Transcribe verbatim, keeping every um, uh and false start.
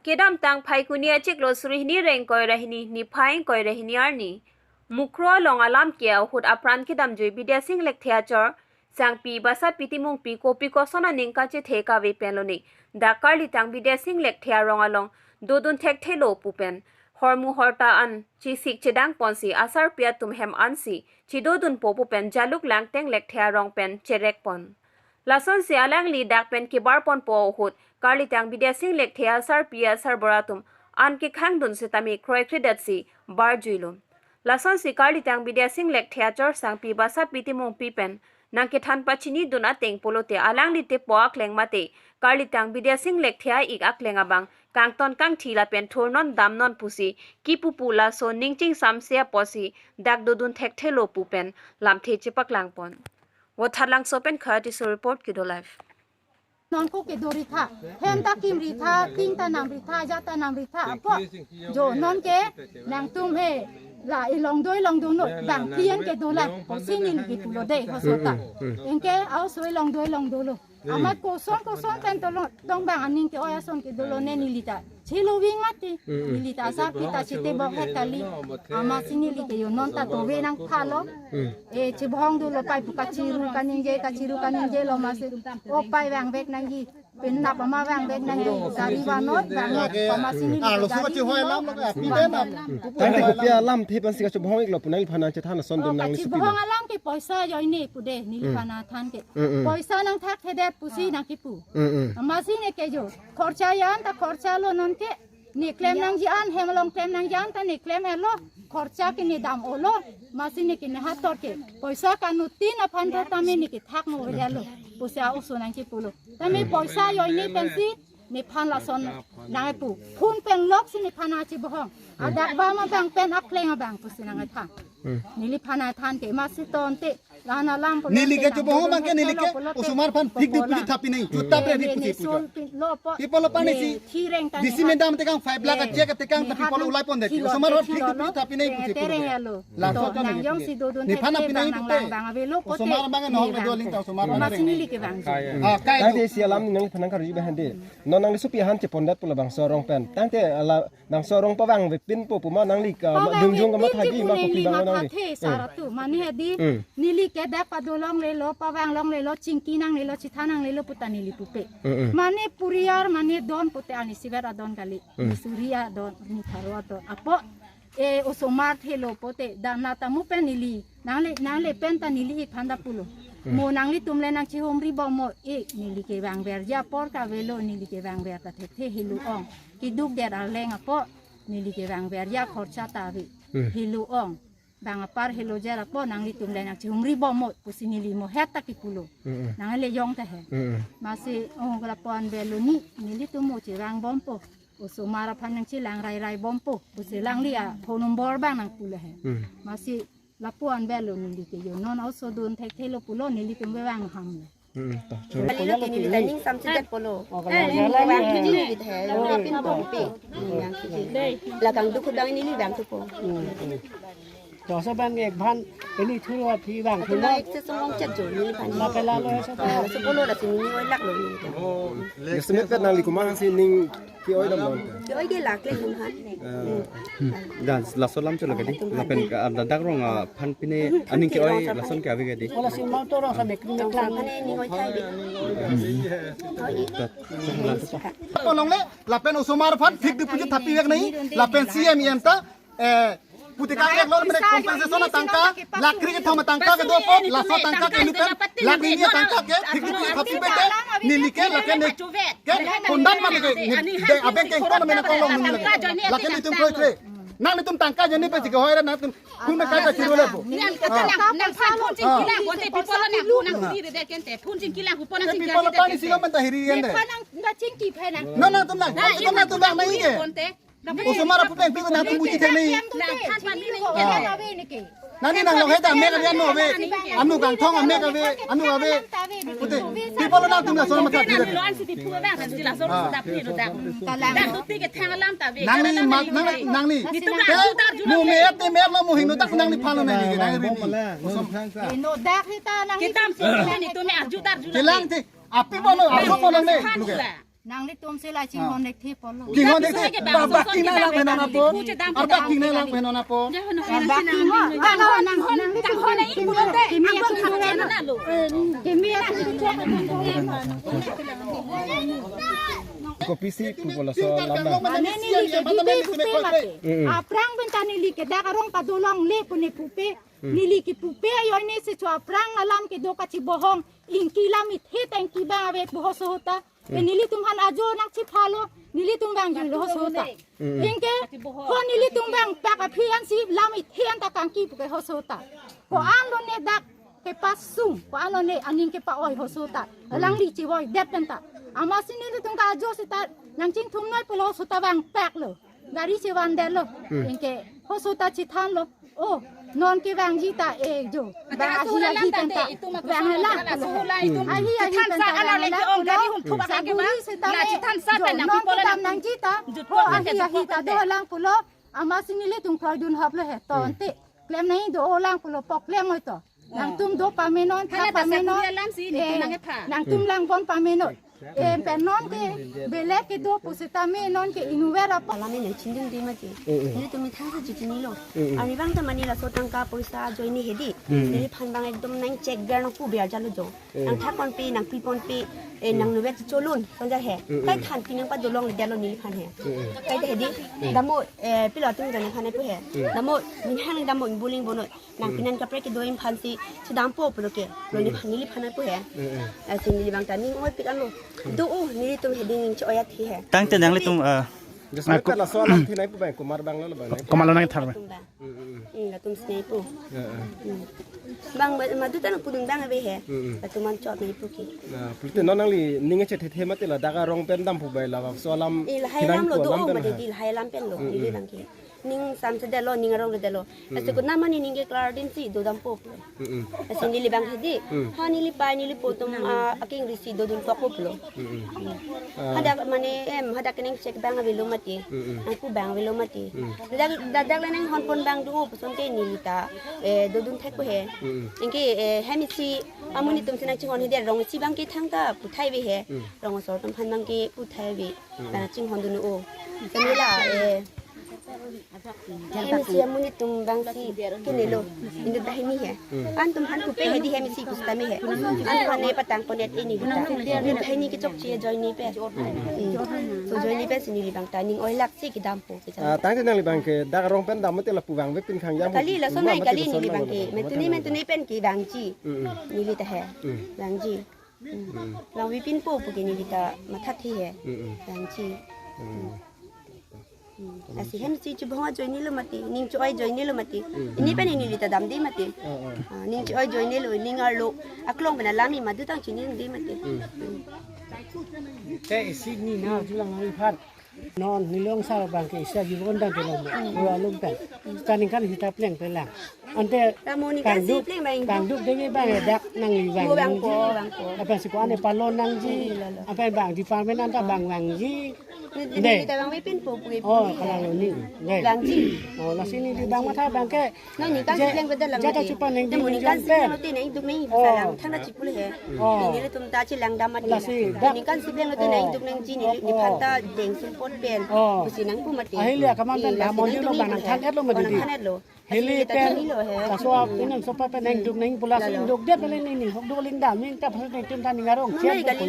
Kedamtang Phaikuni achiklo suri hini ingkoi ra hini niphai ingkoi ra hini arni Mukroh along alam ke ahut apran kedamjui Bidya Sing Lekthe achor Sangpi Basapi Timungpi kopi koson aning kachethe kave pen lone dak karlitang Bidya Sing Lekthe arong along dodun thekthelo pu pen hormu horta an chesik chedang ponsi asarpi atum hem ansi chedodunpo pu pen Jaluk Langteng Lekthe arong pen cherek pon. Lasonsi alangli dak pen kebar ponpo ahut karlitang Bidya Sing Lekthe asarpi asarbura atum an kekhangdun setame kroikredetsi barjuilo. Lasonsi karlitang Bidya Sing Lekthe achor Sangpi Basapi Timungpi pen nangkethan pachinidun ateng pulote alangli tepo akleng mate karlitang Bidya Sing Lekthe a-ik akleng abang kangton kangthi lapen thurnon damnon pusi kipupu laso ningching samse apotsi dak dodun thekthelo pu pen lamthe chepaklang pon. Vothatlangso pen Khati Show report, Kedo Live. Non ko kedo ri tha, hem ta kim ri tha, ting ta nam ri tha, ja ta nam ri tha, apo. Jo non ke nangtum he la ilong do ilong do no, bang tiyan kedo la, pusi neli kipulo de, hosota. Anke aoso ilong do ilong dolo. Amat koson koson pen tolong tong bang aning ke-oi ason kedo lone neli ta chelo ving mati. Neli ta asarpi ta chete bok het kali. Amatsi neli ke yo non ta tove nangphalo. E chibhong dolo pai pu kachiru kaningje, kachiru kaningje lo amatsi. O pai vangvek nangji. Pen nap ama vangvek nangji. Kari vanot vanot. Amatsi neli ke Arlo suka gari chihoi lo. Alam lo ka, pi de na. Tangte kopi alamthe pensi kachibhong-iklo pu neliphan nangchethan ason dun nangli supi lo. Kachibhong alam ke poisa ajoine pu de neliphan nangthan ke. Poisa nangthakthedet pusi nangkipu. Amatsi ne ke jo. Khorcha an ta khorchalo non ke. Ne klem nangji an hem along klem nangji an ta ne klem helo. Khorcha ke ne dam-olo. Amatsi ne ke ne hator ke. Poisa kanutin aphan tho tame ne kethak mo vejalo. Pusi aoso nangkipulo. Tame poisa ajoine pensi nephan lason nangpu. Phun pen loksi nephan nangchibhong. Adak bam abang pen akleng abang pusi nangthan. Neliphan nangthan ke amatsi tonte. Lana lam pulo neli ke chibhong abang ke neli ke osomar aphan fixed deposit thapi nai. Chuta pre ri pusi pujo. People aphan nesi. Disi medam tekang five lakh a check tekang ta people ulai pondet. Osomar aphan fixed deposit thapi nai pusi pujo. Laso ta neli. Nephan aphi nai pute. Osomar abang no me doling ta osomar abang. Amatsi neli ke bang. Ah, kai. Tangte isi alam neliphan nangkarju behende. Non nangli supi ahan chepondet pulo bangso arong pen. Tangte ala bangso arong pavangvepinpo pu ma nangli ka ma dungjung ka mathagi ma kopi bang nangli. Pavangvepin pu neli mathathe sar atum. Mane hedi neli ke dak padolonglelo, pavanglonglelo, chingki nanglelo, chithan nanglelo puta neli pupe. Mane puriar mane don pute ani siver adon kali. Ni suri adon, ni pharo adon. Apo e osomar thelo pute dana tamu pen neli. Nangle nangle pen ta neli iphan ta pulo. Mo nanglitum le nangchihumri bom mo e neli kevangver ja apor kavelo neli kevangver ta thekthe helo ong. Keduk der arleng apo neli kevangver ja khorcha ta ave. Helo ong. Bang apar helo jer apo nanglitum le nangchihumri bom mo pusi neli mo het ta kipulo. Nangle jong ta he. Amatsi ong kala pon velo ni nelitum mo chevang bompo. Osomar aphan nangchelang rairai bompo. Pusi langli a phone number bang nangpulo he. Amatsi lapu-an velo neli ke yo non aoso dun thekthelo pulo nelitum vevang ham lo. Kali na tini ta ning samsi det pulo. Neli vang kini neli the. Neli pin bompi. Lakang dukhu bang neli vang thupo. Dosa bang ek bhan ini thuru aphi vang thupo. Ek se sumong chet jo neli phan. Makala lo sa ta. Supo lo la sini ni oi laklo neli. Estimate pen nangli komat si ning ke-oi dam non. Ke-oi ke lak le hum han. Dan laso alam cholo kadi. Lapen ka ada dak rong aphan pine aning ke-oi lason ke ave kadi. Ola si mau to rong sa mek ni Tong klang. Sang phane ni oi thai de. Oi. Polong le lapen osomar aphan fixed deposit thapi vek nai. Lapen C M E M ta eh, pute ka ek lor mene compensation atangka, lakh kre kethom atangka kedo apot, laso atangka ke nelitum, lakh kre ni atangka ke, fixed deposit thapi pete, neli ke, lake ne, ke, kondat ma ke, ni, de, abeng ke kon mena kolong neli lake. Lake nelitum kroi kre. Nanglitum tangka ajoine pen chike hoira nangtum, kun ka ka chiro le po. Nang, nang, nang, phone chingki lang, bonte people nang, phone nang, hiri de kente, phone chingki lang, phone nang, people chingki lang, pani silo menta hiri yende. Phone nang, nang chingki phone nang. No, no, tum nang, tum nang, tum nang, nang ike. Osomar apu pen pi nangtum buji thek nai. Nangli nang long heta mek ave anu ave. Anu kangthong amek ave, anu ave. Pute. People nangtum lason matha. Nangli mat nang nangli. Te mo me ate me lo mo hingno tak nangli phalo nangli nangli. Osom. Hingno tak heta nangli. Kitam so ni tu me arju tar ju. Kelang te. Api bono aso bono me. Nanglitum si la chinghon, ah, thekthe pulo. Chinghon thekthe, bak bak kinai lang pen non apot. Ar bak kinai lang pen non apot. Ar bak kinai lang, nang, nang, nang, kimi, kimi, kimi. Kopisi pu pulo laso alam abang. Mane neli ke bibe pupe mati. Mm. Aphrang pen ta neli ke dak arong padolongle pu ne pupe. Mm. Neli ke pupe ajoine si cho aphrang alam kedo kachibohong. Ingki lam ithe ta ingki abang ave pu hoso ahut ta. Mm. Ke nelitum aphan ajo nangchipha lo, nelitum vangjuilo hoso ahut ta. Mm. Anke ho nelitum vangpak aphi ansi lam ithe anta kangki pu ke hoso ahut ta. Ko-an lone dak kepasung, ko-an lone aning kepa-oi hoso ahut ta. Mm. Alangli chivoidet pen ta. Amatsi nelitum ke ajo seta nangchingthum noi pulo hoso ahut ta vangpaklo. Gari si vandetlo. Hmm. Anke hoso ahut ta chithanlo. Oh, non ke vangji ta, eh, jo. Bang ahi ahi pen ta. Vanglang pulo. Ahi ahi pen ta vanglang pulo. Saguri seta, jo, non kedam nangji ta. Oh, ahi ahi ta dolang pulo. Amatsi nelitum kroidun hoplo he. To ante klem nangji dolang pulo, pok klem oi to. Nangtum do pamenon, tha pamenon. Eh, nangtum langbon pamenon. Eh, pen non ke belek kedo pusitame non ke inutvet apot. Alam nangchingdunde mati. Mm, mm. Nelitum methang si chichinilo. Mm, mm. Arnivang ta mane laso tangka poisa ajoine hedi. Mm, mm. Neliphan abang ekdom nangcheck ber nangpu ber jalo jo. Mm. Nangthak ponpe, nangpi ponpe, eh, mm, nangnutvet cholun, sonja he. Mm, mm. Kai than pinang padolongledetlo neliphan he. Mm, mm. Kai ta hedi. Mm. Damo, eh, pilo atum jani aphan pu he. Mm. Damo, minhan damo ingbuling bono. Nang, mm, pinan kaprek kedo-an aphansi chedampo pulo ke. Lo, mm, neliphan, neliphan pu he. Mm, mm. Lasi neli abang ta ning oipik anlo. Mm. Do, oh, nelitum hedi ning cho-oi athe he. Tangte nanglitum, eh, Just ah, ko-, laso alam thinai pu abang, komat abang lo abang. Komatlo nangthar abang? Latum abang. Mm, mm, mm. Hmm, latum si nai pu. Ya, ya. Hmm. Bang, ma-, madu ta nangpudun abang ave he. Mm, mm. Latum anchot nai pu ke. Na, pulote non nangli ning chethethe mati la, dak arong pen dam pu abang la, laso alam. Eh, lahai thinai alam lo pu do, alam pen mane ha. Di lahai alam pen lo, mm, neli, mm, abang ke. Ning samsedetlo, ning arongledetlo. Mm, mm. Lasi konat mane ning ke klar din si dodampo. Mm, mm. Lasi neli abang hedi. Mm. Ha neli pai neli po atum, ah, akeng risi dodun kokpo pulo. Mm, mm. Ah. Hadak mane em, hadak keningchek abang avelo mati. Mm, mm. Nangpu abang avelo mati. Mm. Dak, dak, dak le nanghon pon abang do puson ke neli ta, eh, dodun thekpo he. Mm, mm. Anke, eh, hem isi amonit atum si nangchinghon hedi, rong isi abang ke thangta puthai ave he. Mm. Rong asor atum aphan abang ke puthai ave. Mm. Bang chinghondun o. Kami la, eh, hem isi amonit atum abang si kenelo. Inut banghini he. Mm. Antum aphan pupe hedi hem isi pusitame he. Antum aphan ne patang ponet ini kita. Inut banghini kechokche ajoine pen. Mm. So ajoine pensi neli abang ta ning oilak si kedampo. Ah, tangte nangli abang ke dak arong pen dam mati lapu vangve pin khang jam. Kali lason nai kali neli abang ke. Mentune mentune pen kevangji. Mm, mm. Neli ta he. Mm. Vangji. Mm. Vangve pinpo pu ke neli ta mathathe he. Mm, mm. Vangji. Mm. Mm. Lasi hem isi chibohong ajoinelo mati, ning cho-oi ajoinelo mati. Mm. Pini pen neli ta damde mati. Oh, oh. Ah, ning cho-oi ajoinelo, ning arlo aklong pen alam ni madu tang chinide mati. Mm. Mm. Te isi ni na julang ari phan. Non neli ong sar abang ke isi aji bon dang ke non. Mm. Pura lum pen. Seta ningkan seta pleng pelang. Ante tamo ningkan si tangduk, pleng abang. Tangduk dei abang dak nangli vang, mo vangpo, nangji. Vangpo. Apotsi ko-an ne palon nangji. Iya, lo, lo. Apot bang department anta bang vangji. Ni, ni, dei. Ni ta vangve pinpo pu ke. Oh, pu ni. Kalau ni. Dei. Vangji. Oh, lasi neli abang matha abang ke. Non ningkan si pleng pedalang. Jata mati. Chupan neng tamo ding ningkan si pen. Pleng mati neng duk neng. Oh. Salang thang na chipul he. Oh. Ni nelitum ta chilang dam mati. Lasi dak. Ningkan si pleng mati neng duk neng ji ni, oh, ni, oh, phan ta deng sumpot pen. Oh. Pusi nangpu mati. Ahili akaman pen. Iya, lasi amon nang di lo tumi bang nang than etlo mati. Oh, nang than etlo. Hili pen, kaso ap inang sopa pen neng duk neng pulas. Lalo. Duk dia pen neng ni, hok duk ling dam, neng ta phasu neng tum ta ning arong. Nung siam nai kali.